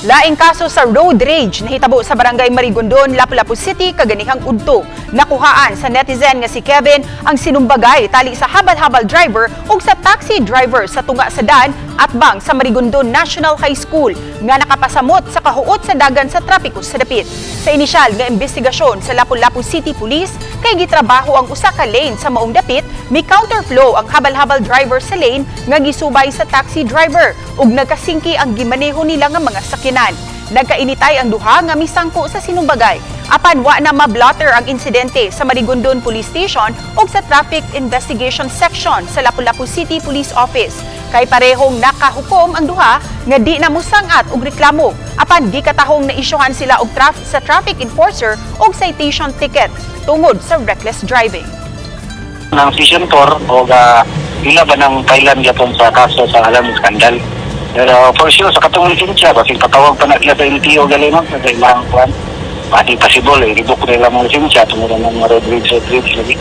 Laing kaso sa road rage nahitabo sa Barangay Marigondon, Lapu-Lapu City kaganihang udto. Nakuhaan sa netizen nga si Kevin ang sinumbagay tali sa habal-habal driver ug sa taxi driver sa tunga sa daan atbang sa Marigondon National High School nga nakapasamot sa kahuot sa dagan sa trapiko sa dapit. Sa inisyal nga investigasyon sa Lapu-Lapu City Police, kay gitrabaho ang usa ka lane sa maong dapit, may counterflow ang habal-habal driver sa lane nga gisubay sa taxi driver ug nagkasingki ang gimaneho nila nga mga sakyanan. Nagkainitay ang duha nga misangko sa sinumbagay. Apan wa na mablotter ang insidente sa Marigondon Police Station ug sa Traffic Investigation Section sa Lapu-Lapu City Police Office. Kay parehong nakahukom ang duha nga di na musangat og reklamo. Apan gikatahong naisyuhan sila og sa traffic enforcer og citation ticket tungod sa reckless driving. Ng season 4 o ga ila ba ng Thailand gyapon sa kaso sa alam scandal. Pero for sure sa katong lisensya, basig patawag pa na sila sa LTO gali, ma'am, sa ilang kuan. Pati possible eh, revoke nila mga lisensya tungod ng mga road rage lagi.